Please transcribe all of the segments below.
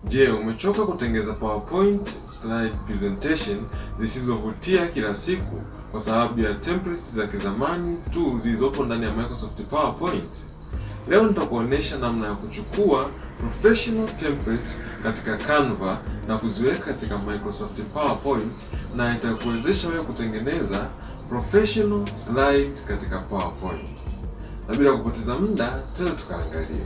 Je, umechoka kutengeza PowerPoint slide presentation zisizovutia kila siku kwa sababu ya templates za kizamani tu zilizopo ndani ya Microsoft PowerPoint? Leo nitakuonesha namna ya kuchukua professional templates katika Canva na kuziweka katika Microsoft PowerPoint na itakuwezesha wewe kutengeneza professional slide katika PowerPoint. Na bila kupoteza muda, twende tukaangalie.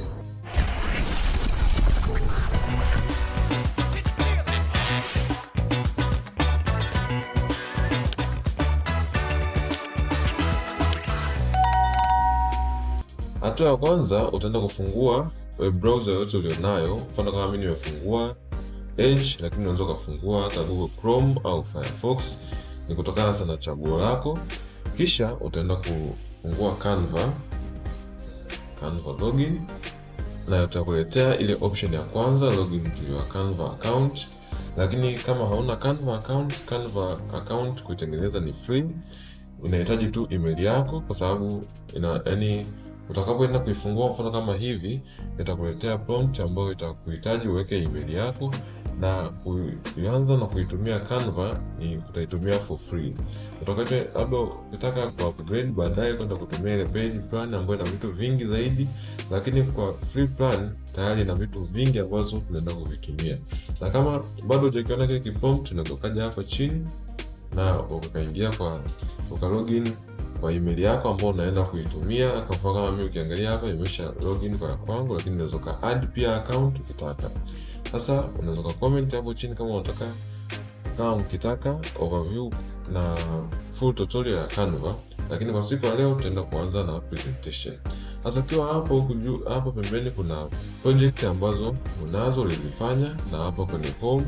Hatua ya kwanza utaenda kufungua web browser yoyote ulionayo. Mfano kama mimi nimefungua Edge, lakini unaweza ukafungua hata Google Chrome au Firefox, ni kutokana sana chaguo lako. Kisha utaenda kufungua Canva, Canva login, na utakuletea ile option ya kwanza, login to your Canva account. Lakini kama hauna Canva account, Canva account kuitengeneza ni free, unahitaji tu email yako, kwa sababu ina yani utakapoenda kuifungua mfano kama hivi, itakuletea prompt ambayo itakuhitaji uweke email yako na kuanza na kuitumia Canva ni utaitumia for free. Utakacho labda ukitaka ku upgrade baadaye kwenda kutumia ile paid plan ambayo ina vitu vingi zaidi, lakini kwa free plan tayari ina vitu vingi ambazo tunaenda kuvitumia. Na kama bado hujakiona kile kiprompt, unaweza ukaja hapa chini na ukaingia kwa uka login kwa email yako ambayo unaenda kuitumia. Kwa mfano kama mimi ukiangalia hapa imesha login kwa kwangu, lakini unaweza ka add pia account ukitaka. Sasa unaweza ka comment hapo chini kama unataka, kama mkitaka overview na full tutorial ya Canva, lakini kwa siku ya leo tutaenda kuanza na presentation. Sasa ukiwa hapo huku juu hapo pembeni kuna project ambazo unazo ulizifanya na hapo kwenye home,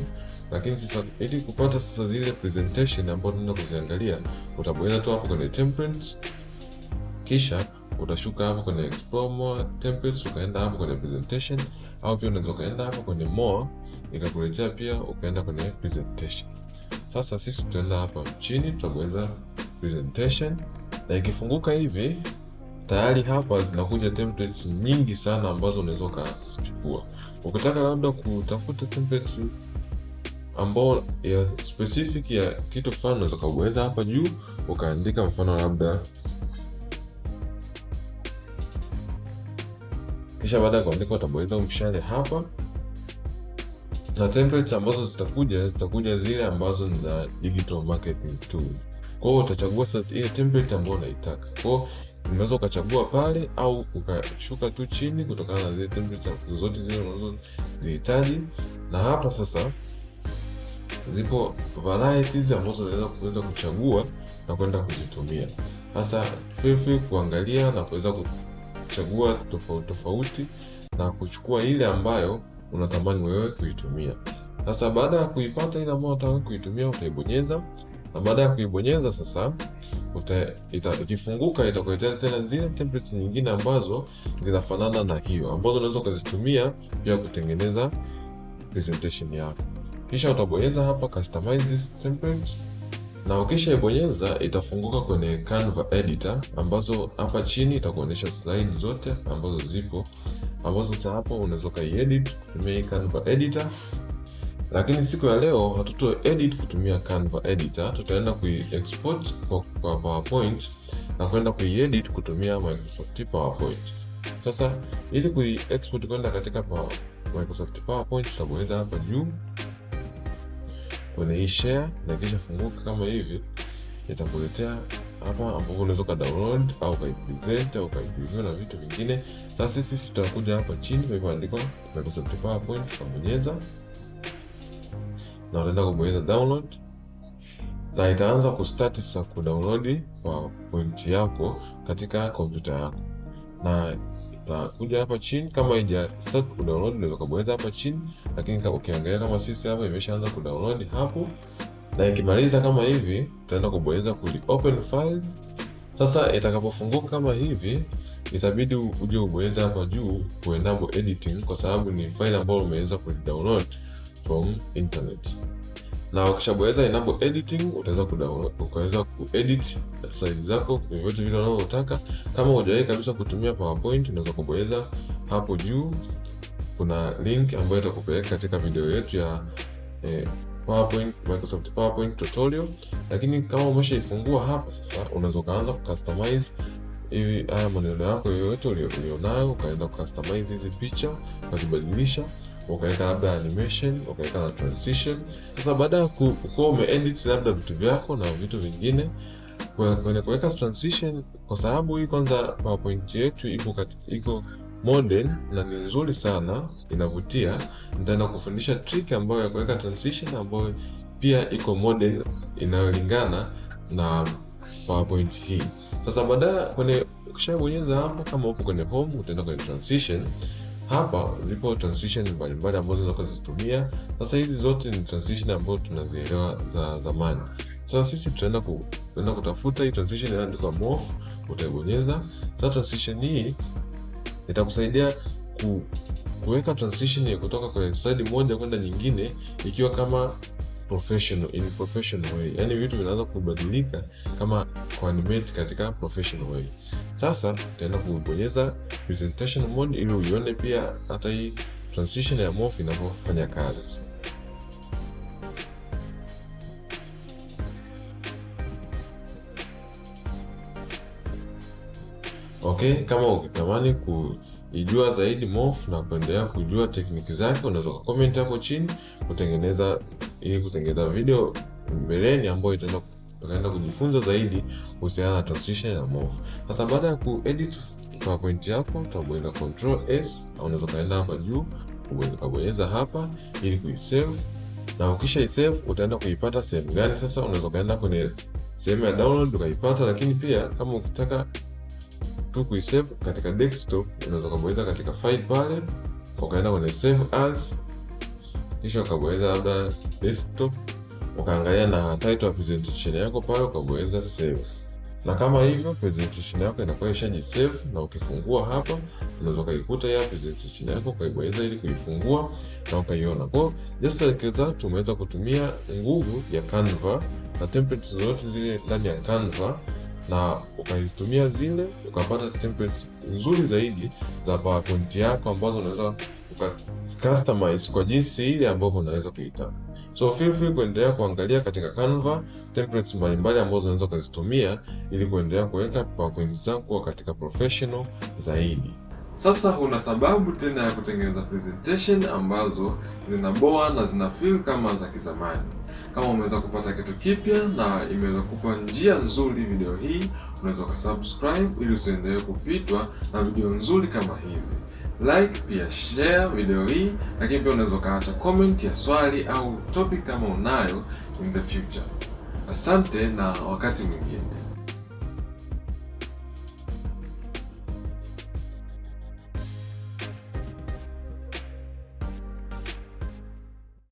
lakini sasa ili kupata sasa zile presentation ambazo tunaenda kuziangalia, utabonyeza tu hapo kwenye templates, kisha utashuka hapo kwenye explore more templates, ukaenda hapo kwenye presentation, au pia unaweza ukaenda hapo kwenye more ikakuletea pia ukaenda kwenye presentation. Sasa sisi tutaenda hapa chini, tutabonyeza presentation, na ikifunguka hivi tayari hapa zinakuja templates nyingi sana ambazo unaweza ukazichukua. Ukitaka labda kutafuta templates ambao ya specific ya kitu fulani, unaweza ukabonyeza hapa juu ukaandika mfano labda, kisha baada ya kuandika utabonyeza mshale hapa, na templates ambazo zitakuja zitakuja zile ambazo ni za digital marketing tool. Kwa hiyo utachagua sasa ile template ambayo unaitaka. Kwa hiyo unaweza ukachagua pale au ukashuka tu chini kutokana na zile templates zote zile unazozihitaji. Na hapa sasa zipo varieties ambazo unaweza kuweza kuchagua na kwenda kuzitumia. Sasa feel free kuangalia na kuweza kuchagua tofauti tofauti na kuchukua ile ambayo unatamani wewe kuitumia. Sasa baada ya kuipata ile ambayo unataka kuitumia utaibonyeza, na baada ya kuibonyeza sasa ikifunguka itakuletea tena zile templates nyingine ambazo zinafanana na hiyo, ambazo unaweza ukazitumia pia kutengeneza presentation yako. Kisha utabonyeza hapa customize this template, na ukishaibonyeza itafunguka kwenye Canva editor, ambazo hapa chini itakuonyesha slide zote ambazo zipo, ambazo sasa hapo unaweza ukaiedit kutumia hii Canva editor. Lakini siku ya leo hatuto edit kutumia Canva editor, tutaenda kuiexport kwa PowerPoint na kwenda kuiedit kutumia Microsoft PowerPoint. Sasa ili kuiexport kwenda katika Microsoft PowerPoint tutabonyeza hapa juu kwenye hii share, na kisha funguka kama hivi, itakuletea hapa ambapo unaweza ka download au ka present au ka preview na vitu vingine. Sasa sisi tutakuja hapa chini palipoandikwa Microsoft PowerPoint, tutabonyeza na utaenda kubonyeza download, na itaanza kustart sasa kudownload PowerPoint yako katika kompyuta yako, na itakuja hapa chini. Kama haija start kudownload unaweza kubonyeza hapa chini, lakini ukiangalia kama sisi hapa imeshaanza kudownload hapo, na ikimaliza kama hivi utaenda kubonyeza kuli open file. Sasa itakapofunguka kama hivi itabidi uje ubonyeze hapa juu ku enable editing, kwa sababu ni file ambayo umeweza kudownload from internet. Na ukishabonyeza enable editing utaweza kudownload, ukaweza kuedit slide zako vyovyote vile unavyotaka. Kama hujawahi kabisa kutumia PowerPoint unaweza kubonyeza hapo juu Kuna link ambayo itakupeleka katika video yetu ya PowerPoint, Microsoft PowerPoint tutorial. Lakini kama umeshaifungua hapa sasa, unaweza ukaanza kucustomize hivi haya maneno yako yoyote ulionayo, ukaenda kucustomize hizi picha, ukazibadilisha, ukaweka labda animation, ukaweka na transition. Sasa baada ya kuwa umeedit labda vitu vyako na vitu vingine kwenye kuweka transition, kwa sababu hii kwanza PowerPoint yetu iko modern na ni nzuri sana, inavutia. Nitaenda kufundisha trick ambayo ya kuweka transition ambayo pia iko modern inayolingana na PowerPoint hii. Sasa baada kwenye ukishabonyeza hapo, kama upo kwenye home, utaenda kwenye transition. Hapa zipo transition mbalimbali ambazo unaweza kuzitumia. Sasa hizi zote ni transition ambazo tunazielewa za zamani. Sasa sisi tutaenda kutafuta hii transition inayoandikwa morph, utaibonyeza. Sasa transition hii itakusaidia kuweka transition ya kutoka kwenye slide moja kwenda nyingine ikiwa kama professional, in professional way. Yani vitu vinaanza kubadilika kama kuanimate katika professional way. Sasa utaenda kubonyeza presentation mode ili uione pia hata hii transition ya morph inavyofanya kazi. Okay, kama ukitamani kuijua zaidi morph na kuendelea kujua tekniki zake, unaweza comment hapo chini ili kutengeneza video mbeleni ambayo tutaenda kujifunza zaidi kuhusiana na transition ya morph. Sasa baada ya kuedit PowerPoint yako utabonyeza Control S au unaweza kaenda hapa juu ukabonyeza hapa ili kuisave, na ukisha isave utaenda kuipata sehemu gani? Sasa unaweza kaenda kwenye sehemu ya download ukaipata, lakini pia kama ukitaka tu kuisave katika desktop unaweza kubonyeza katika file pale, ukaenda kwenye save as, kisha ukabonyeza labda desktop, ukaangalia na title ya presentation yako pale, ukabonyeza save. Na kama hivyo presentation yako inakuwa ishajisave, na ukifungua hapa unaweza ukaikuta ya presentation yako ukaibonyeza ili kuifungua na ukaiona. Kwa just like that tumeweza kutumia nguvu ya Canva na templates zote zile ndani ya Canva na ukaitumia zile ukapata templates nzuri zaidi za PowerPoint yako ambazo unaweza uka customize kwa jinsi ile ambavyo unaweza kuitaka. So feel free kuendelea kuangalia katika Canva templates mbalimbali ambazo unaweza kuzitumia ili kuendelea kuweka PowerPoint zako katika professional zaidi. Sasa huna sababu tena ya kutengeneza presentation ambazo zinaboa na zina feel kama za kizamani. Kama umeweza kupata kitu kipya na imeweza kupa njia nzuri video hii, unaweza ukasubscribe ili usiendelee kupitwa na video nzuri kama hizi. Like pia share video hii, lakini pia unaweza ukaacha comment ya swali au topic kama unayo in the future. Asante na wakati mwingine.